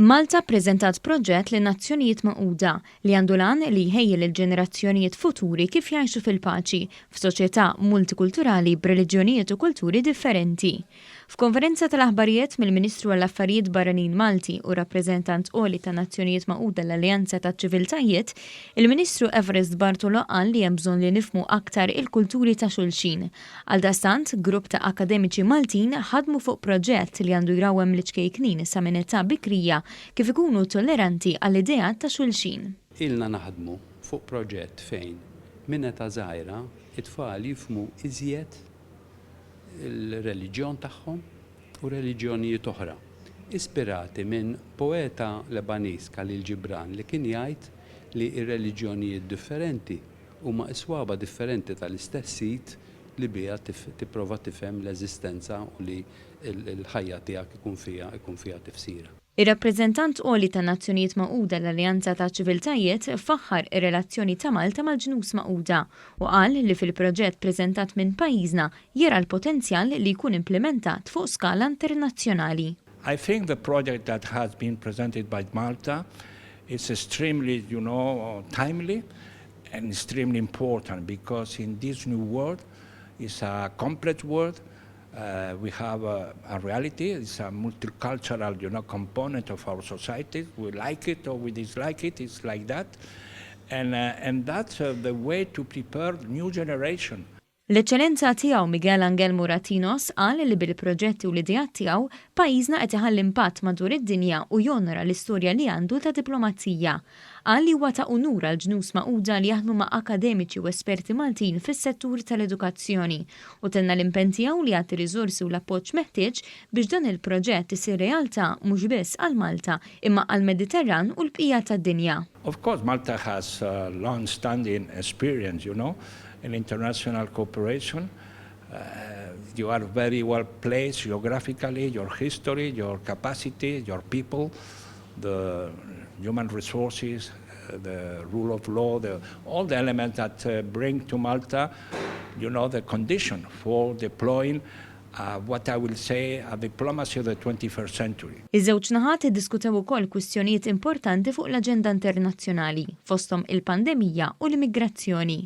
Malta ppreżentat proġett lin-Nazzjonijiet Magħquda li għandu l-għan li jħejji lill-ġenerazzjonijiet futuri kif jgħixu fil-paċi f'soċjetà multikulturali b'reliġjonijiet u kulturi differenti. F'konferenza tal-aħbarijiet mill-Ministru għall-Affarijiet Barranin Malti u Rappreżentant Għoli tan-Nazzjonijiet Magħquda l-Alleanza taċ-Ċiviltajiet, il-Ministru Evarist Bartolo qal li hemm bżonn li nifhmu aktar il-kulturi ta' xulxin. Għaldaqstant, grupp ta' akkademiċi Maltin ħadmu fuq proġett li għandu jrawwem liċ-ċkejknin sa minn età bikrija kif ikunu tolleranti għall-ideat ta' xulxin. Ilna naħdmu fuq proġett fejn minn età żgħira t-tfal jifhmu iżjed il-reliġjon tagħhom u reliġjonijiet oħra, ispirati minn poeta Lebaniż, Khalil Gibran, li kien jgħid li r-reliġjonijiet differenti huma s-swaba' differenti tal-istess id li biha tipprova tifhem l-eżistenza u li l-ħajja tiegħek ikun fiha ikun fiha tifsira. Ir-Rappreżentant Għoli tan-Nazzjonijiet Magħquda l-Alleanza taċ-Ċiviltajiet faħħar ir-relazzjoni ta' Malta mal-Ġnus Magħquda u qal li fil-proġett preżentat minn pajjiżna jara l-potenzjal li jkun implimentat fuq skala internazzjonali. I think the project that has been presented by Malta is extremely, you know, timely and extremely important because in this new world, it's a complex world, We have a, a reality, it's a multicultural, you know, component of our society. We like it or we dislike it, it's like that. And, and that's the way to prepare new generation. L-Eċċellenza Tiegħu Miguel Angel Moratinos qal li bil-proġetti u l-ideat tiegħu, pajjiżna qed iħalli impatt madwar id-dinja u jonora l-istorja li għandu ta' diplomazija. Qal li huwa ta' unur għall-Ġnus Magħquda li jaħdmu ma' akademiċi u esperti Maltin fis-settur tal-edukazzjoni u tenna l-impenn tiegħu li jagħti riżorsi u l-appoġġ meħtieġ biex dan il-proġett isir realtà mhux biss għal Malta imma għall-Mediterran u l-bqija tad-dinja. Of course Malta has a long standing experience, you know, in international cooperation. You are very well placed geographically, your history, your capacity, your people, the human resources, the rule of law, the, all the elements that bring to Malta, you know, the condition for deploying what I will say a diplomacy of the 21st century. Iż-żewġ naħat iddiskutew ukoll kwistjonijiet importanti fuq l-aġenda internazzjonali, fosthom il-pandemija u l-immigrazzjoni.